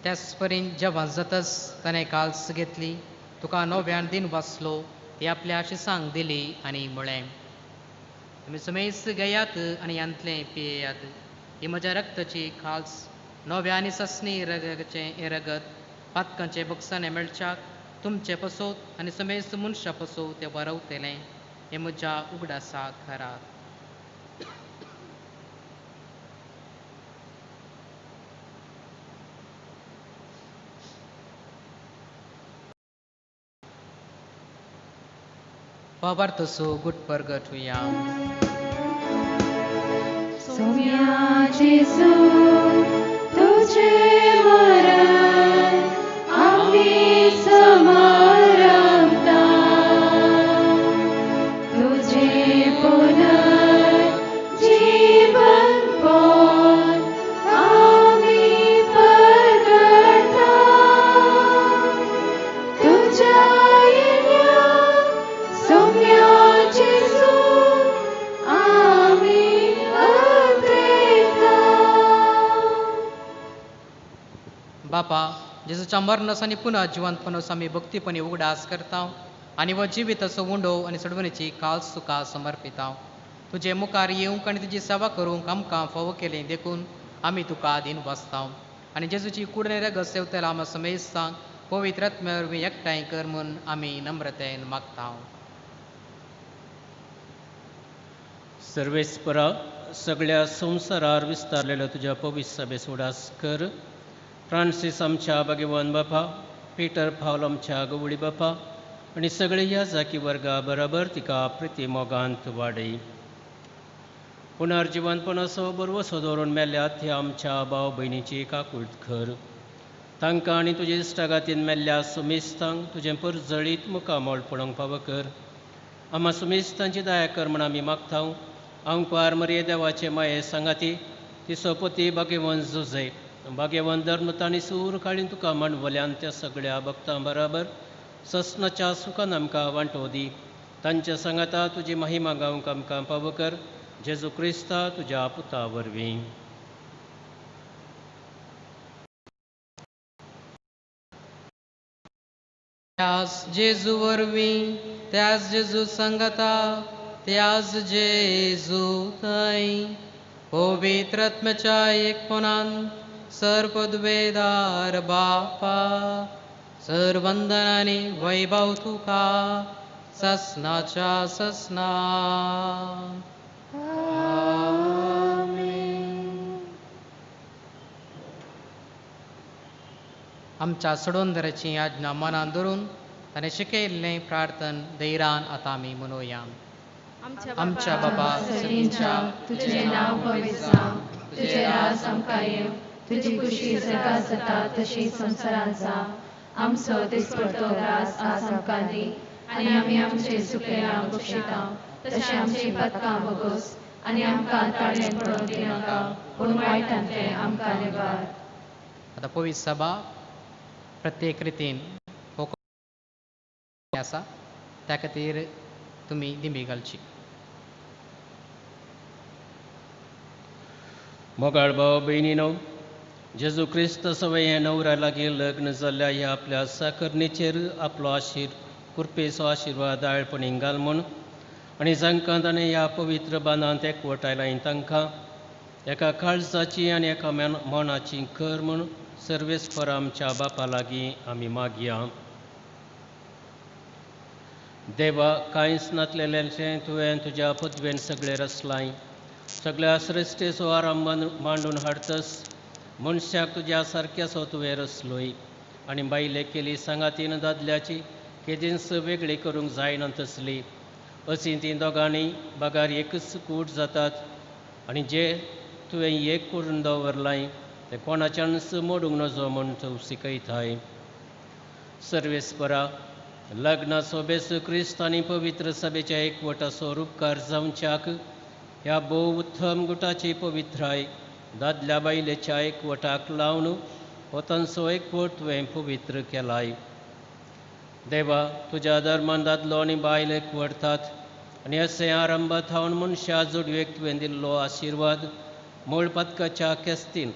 त्याच परीन जेवण जातच ताणें काल्स घेतली, तुका नव्यान दिन वाचलो, ती आपल्या आशिसांक दिली आनी म्हळें, तुमी सुमेस्त घेयात आनी ह्यांतलें पियेयात, ही म्हज्या रक्ताची खाल्स, नव्या आनी ससनी रगचें हें रगत पातकांचे बक्षाणे मेळच्याक तुमचे पसोत आनी समेस्त मनशां पसोत तें बरवतलें, हें म्हज्या उगडासाक करात. बाबार्थसो गुट परगट हुया. सोम्या जेजू तुझे मरण आम्ही समारंभता, तुझे पुनर्जीवन पण आम्ही परगटता, तुझ्या येण्या सोम्या जेजू आम्ही अग्रेता. बापा, जेजूच्या मरणास आनी पुनः जिवंतपणास आमी भक्तीपणी उगडास करता आनी हो जिविताचो उंडो आनी सोडवणेची काल्स तुका समर्पिता. तुजे मुखार येवंक आनी तुजी सेवा करूंक आमकां फावो केली देखून आमी तुका आदीन वाचता आनी जेजूची कूड आनी रगत सेवतल्या आमकां समेस्तांक पवित्र आत्म्या वरवीं एकठांय कर म्हूण आमी नम्रतेन मागता. सर्वेस्परा, सगळ्या संवसारार विस्तारलेलो तुज्या पवित्र सभेस उडास कर. फ्रांसीस आमच्या भाग्यवान बापा, पीटर पावल आमच्या गवळी बापा आनी सगळे ह्या जाकी वर्गा बराबर तिका प्रिती मोगांत वाडय. पुनर्जिवनपणाचो बरवसो दवरून मेल्यात ह्या आमच्या भाव भयणीची काकूळट कर. तांकां आनी तुजे इश्टागातीन मेल्ल्या सुमेस्तांक तुजें परजळीत मुखामळ पळोवंक फावो कर. आमा सुमेस्तांची दया कर म्हूण आमी मागता. आंकवार मरिये देवाचे माये सांगाती ती सोपती भाग्यवंत जुजय, भाग्यवंत धर्म आनी सूर काळीन तुका मांडवल्यान त्या सगळ्या भक्तां बराबर ससनाच्या सुखान आमकां वांटो दी. तांच्या सांगाता तुजी महिमा गावंक आमकां पावो कर. जेजू क्रिस्ता तुज्या पुता वरवीं. त्याच जेजू वरवीं, त्याच जेजू सांगाता, त्याच जेजू थंय पवित्र आत्म्याच्या एकपणान सर्वपदवेदार बापा, सर्वंदन आनी वैभव तुका ससनाच्या ससना. आमच्या सोडोंदराची आज्ञा मनान धरून ताणें शिकयल्लें प्रार्थन धैर्यान आतां आमी मनोया. आमच्या बाबा सर्गींच्या, तुजें नांव पवित्र जावं, तुजें राज आमकां येवं, तुजी खुशी सर्गांत जाता तशी संवसारांत जावं. आमचो दिसपडतो ग्रास आज आमकां दी आनी आमी आमचे चुकलें बक्षिता तशें आमची पातकां भोगोस आनी आमकां ताळें पडोवंक दिनाका, पूण वायटांतलें आमकां निवार. आतां पवित्र सभा प्रत्येक रितीन हो आसा, त्या खातीर तुमी दिंबी घालची. मोगाळ भाव भयणीनो, जेजू क्रिस्त सवय हे नवऱ्या लागीं लग्न जाल्ल्या ह्या आपल्या साकरणीचेर आपलो आशीर कृपेचो आशिर्वाद दाळपणी घाल म्हूण आनी जांकां ताणें ह्या पवित्र बांदांत एकवटायलां तांकां एका काळजाची आनी एका मनाची कर म्हूण सर्वेस्पर आमच्या बापा लागीं आमी मागया. देवा, कांयच नातलेल्यांचें तुवें तुज्या पदवेन सगळें रचलाय. सगळ्या सृश्टेचो आरंभ मांडून हाडतस मनशाक तुज्या सारक्याचो तुवें रचलोय आनी बायले केली सांगातीन दादल्याची केदींच वेगळी करूंक जायना तसली. अशीं तीं दोगांनी बगार एकच कूट जातात आनी जे तुवें एक करून दवरलाय तें कोणाच्यानच मोडूंक नजो म्हूण तूं शिकयताय. सर्वेस्परा, लग्नाचो बेस क्रिस्त आनी पवित्र सभेच्या एकवटाचो रुपकार जावच्याक ह्या भोव उत्तम गुटाची पवित्राय दादल्या बायलेच्या एकवटाक लावन हो तांचो एकवट तुवें पवित्र केलाय. देवा, तुज्या धर्मान दादलो आनी बायल एकवटतात आनी अशें आरंभात थावन मनशा जोडवेक तुवें दिल्लो आशिर्वाद मूळ पदकाच्या केस्तीन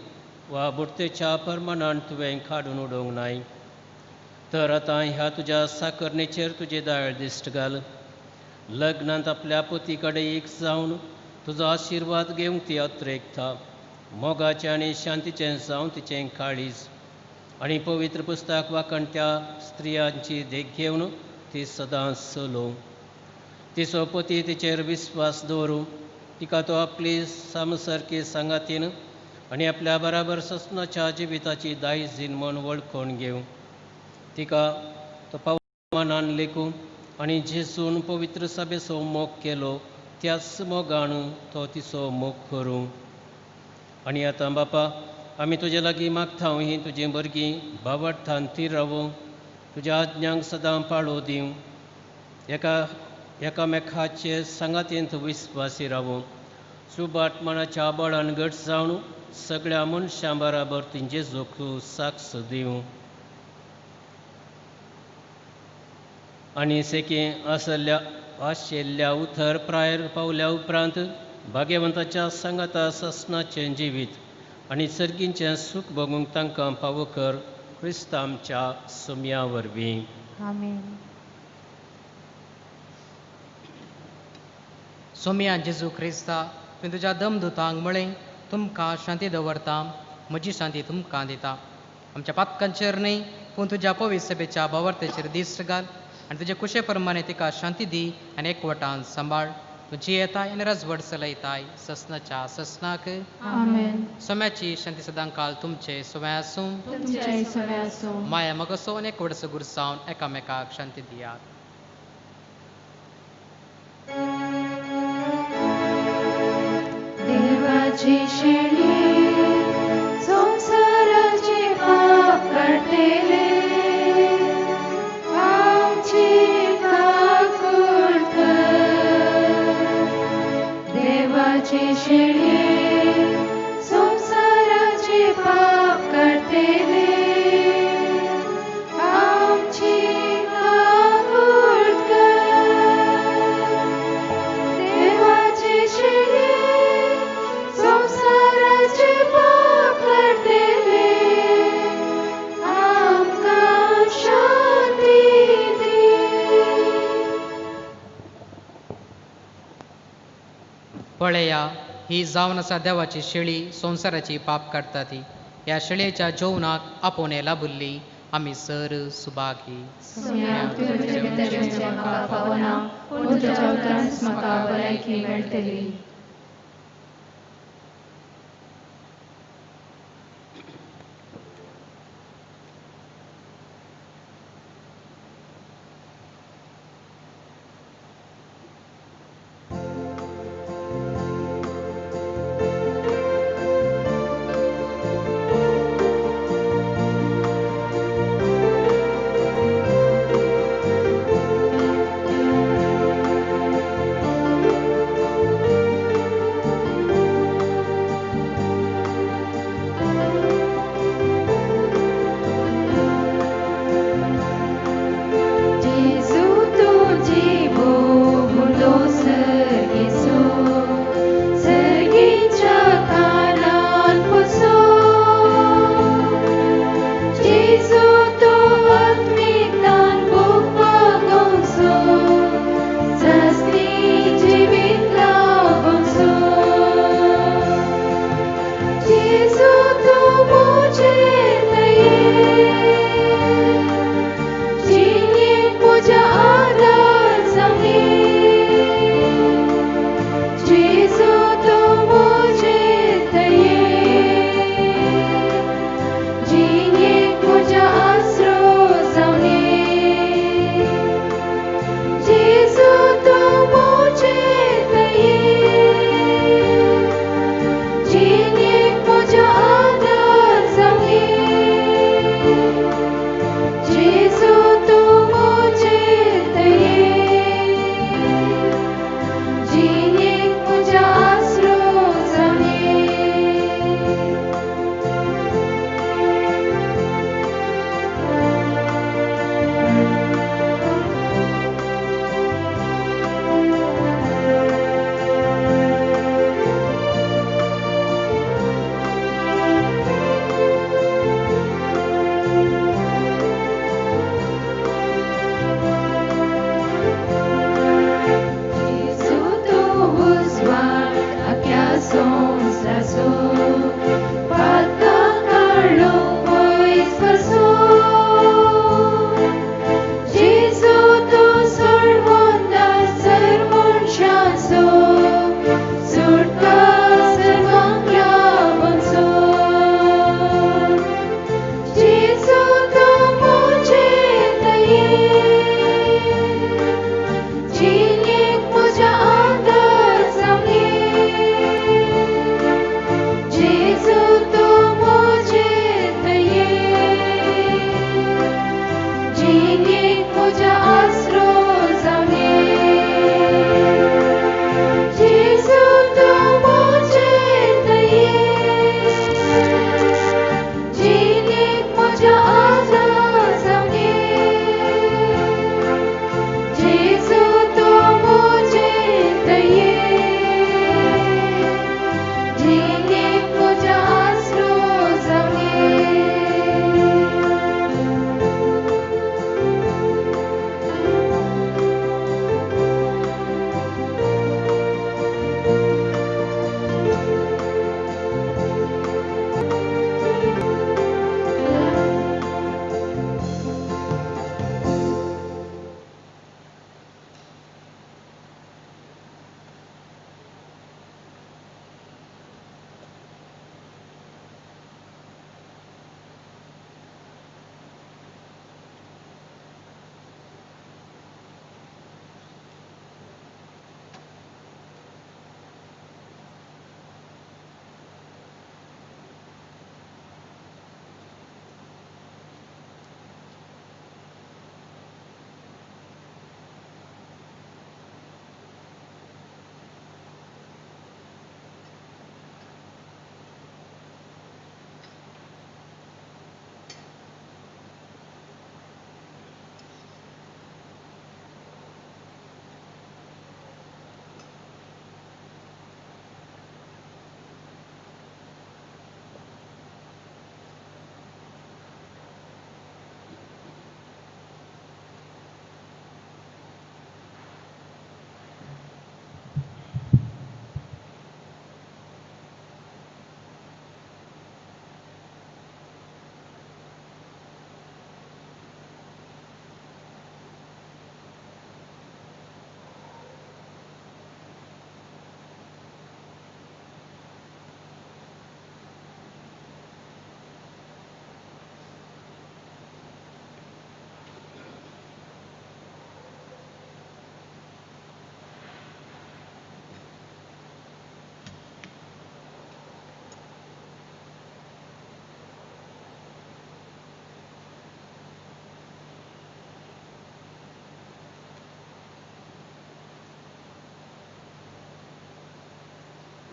वा बुडतेच्या परमाणान तुवें काडून उडोवंक नाय. तर आतां ह्या तुज्या साकरणेचेर तुजी दाळ दिश्ट घाल. लग्नांत आपल्या पती कडेन एक जावन तुजो आशिर्वाद घेवंक ती अत्रेकता, मोगाचें आनी शांतीचें जावं तिचें काळीज आनी पवित्र पुस्तक वाखणत्या स्त्रियांची देख घेवन ती सदांच चलोवं. तिचो पती तिचेर विस्वास दवरूं, तिका तो आपली सामसारकी सांगातीन आनी आपल्या बराबर ससनाच्या जिविताची दायजीन म्हूण वळखून घेवं. तिका तो पावमानान लेखूं आनी जेजून पवित्र सभेचो मोग केलो त्याच मोगान तो तिचो मोग करूं. आनी आतां बापा, आमी तुजे लागीं मागता हीं तुजीं भुरगीं भावार्थान थीर रावूं, तुज्या आज्ञांक सदां पाळो दिवं, एका एकामेकाचे सांगातींत विस्वासी रावूं, सुबाट मनाच्या बळान घट जावन सगळ्या मनशां बराबर तुजें जोख साक्ष दिवं. आनी सेकी आसल्या आशिल्ल्या उथर प्रायर पावल्या उपरांत भाग्यवंताच्या सांगाता ससनाचें जिवीत आनी सर्गींचें सूख भोगूंक तांकां फावो कर, क्रिस्त आमच्या सुम्या वरवीं. आमेन. सोम्या जेजू क्रिस्ता, तुवें तुज्या दमदुतांक म्हळें, तुमकां शांती दवरता, म्हजी शांती तुमकां दिता. आमच्या पातकांचेर न्हय पूण तुज्या पवित्र सभेच्या भावार्थेचेर दिश्ट घाल आनी तुजे कुशे प्रमाणे तिका शांती दी आनी एकवटान सांबाळ. तूं जियेताय आनी राजवट चलयताय ससनाच्या ससनाक. आमेन. सोम्याची शांती सदांकाल तुमचे सोम्या आसूं. तुमचेय सोम्या आसूं. माया मगसो आनी एकवटसो गुरसावन एकामेकाक शांती दियात. देवाची शेणी संवसाराचे पाप काडटले, आमची काकूट कर. देवाची शेणी संवसाराचे पाप काडटले, आमची काकूट कर. देवाची शेणी संवसाराचे पाप काडटले, आमकां शांती दी. पळया, ही जावन आसा देवाची शेळी, संवसाराची पाप काडटा ती. ह्या शेळयेच्या जेवणाक आपोवणें लाभुल्ली आमी सर सुभागी. सोम्या, तुवें म्हज्या भितर येवचें म्हाका फावना, पूण तुज्या उतरानच म्हाका भलायकी मेळटली.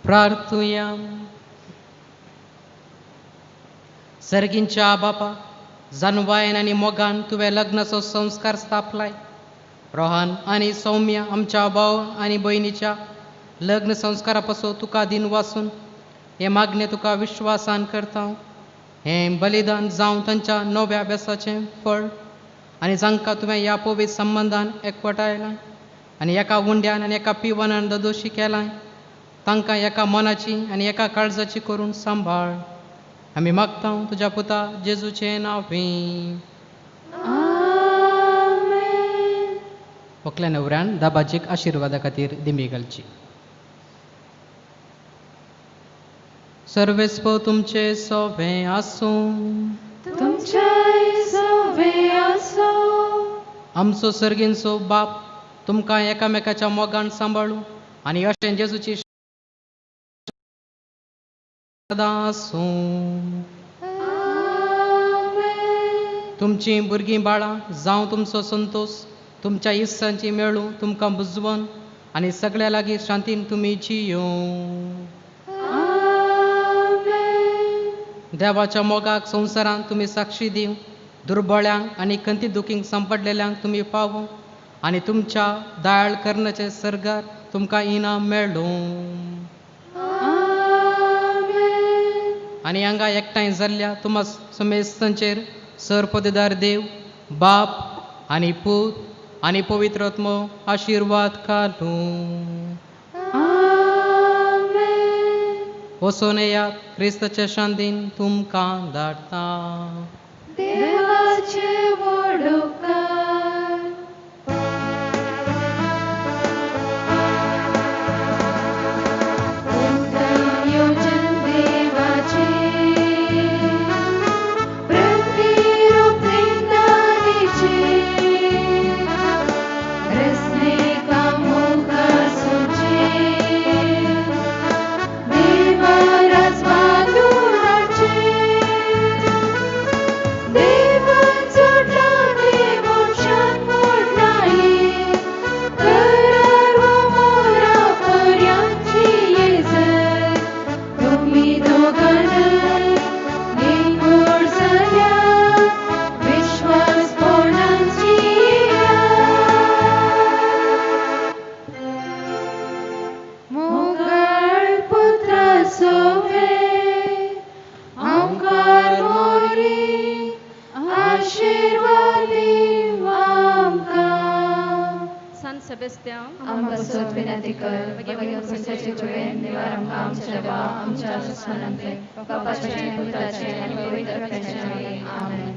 प्रार्थुया. सर्गींच्या बापा, जानवायन आनी मोगान तुवें लग्नाचो संस्कार स्थापलाय. रोहन आनी सौम्य आमच्या भाव आनी भयणीच्या लग्न संस्कारा पासून तुका दिन वासून हें मागणें तुका विश्वासान करता. हें बलिदान जावं तांच्या नव्या अभ्यासाचें फळ आनी जांकां तुवें ह्या पवित्र संबंदान एकवटायलां आनी एका उंड्यान आनी एका पिवनान ददोशी केलां, तांकां एका मनाची आनी एका काळजाची करून सांबाळ. आमी मागता तुज्या पुता जेजूचें नांवी. व्हंकल्या न्हवऱ्यान दाबाजीक आशिर्वादा खातीर दिमी घालची. सर्वेस्पो तुमचे सोवे आसूं. तुमच्याय सोवे आसूं. आमचो सर्गींचो बाप तुमकां एकामेकाच्या मोगान सांबाळू आनी अशें जेजूची सदां आसूं. तुमचीं भुरगीं बाळां जावं तुमचो संतोश तुमच्या इत्सांची मेळूं तुमकां बुजवन आनी सगळ्या लागीं शांतीन तुमी जियों. देवाच्या मोगाक संवसारांत तुमी साक्षी दिवं, दुर्बळ्यांक आनी खंती दुखींक सांपडलेल्यांक तुमी पावो आनी तुमच्या दयाळ करण्याचे सर्गार तुमकां इनाम मेळूं. आनी हांगा एकठांय जाल्ल्या तुमा समेस्तांचेर सर पदेदार देव बाप आनी पूत आनी पवित्र आत्मो आशिर्वाद घालूं. वचून येयात, क्रिस्ताच्या शांतीन तुमकां धाडटा. देवाचे वडोकार. उत्तम योजन देवाचे प्रतिरूप वृंदारीचे रसने कामुकासुचे देवराज बांदूराचे देवाचो देवशान मोडनाई करार मोरा पर्यांची येजर तुमी दोगांय एकूण जाल्या विश्वासपणाची. मोगाळ पुत्रा सोवे आमकार मोरी आशिर्वादी आमकां. San Sebastian, आमकां सोद विनंती कर, मागीर क्रिस्ताचे तुवें निवार आमकां आमच्या देवा आमच्या दुस्मानांतले, बापाचे पुताचे आनी पवित्र आत्म्याच्या नांवान. आमेन.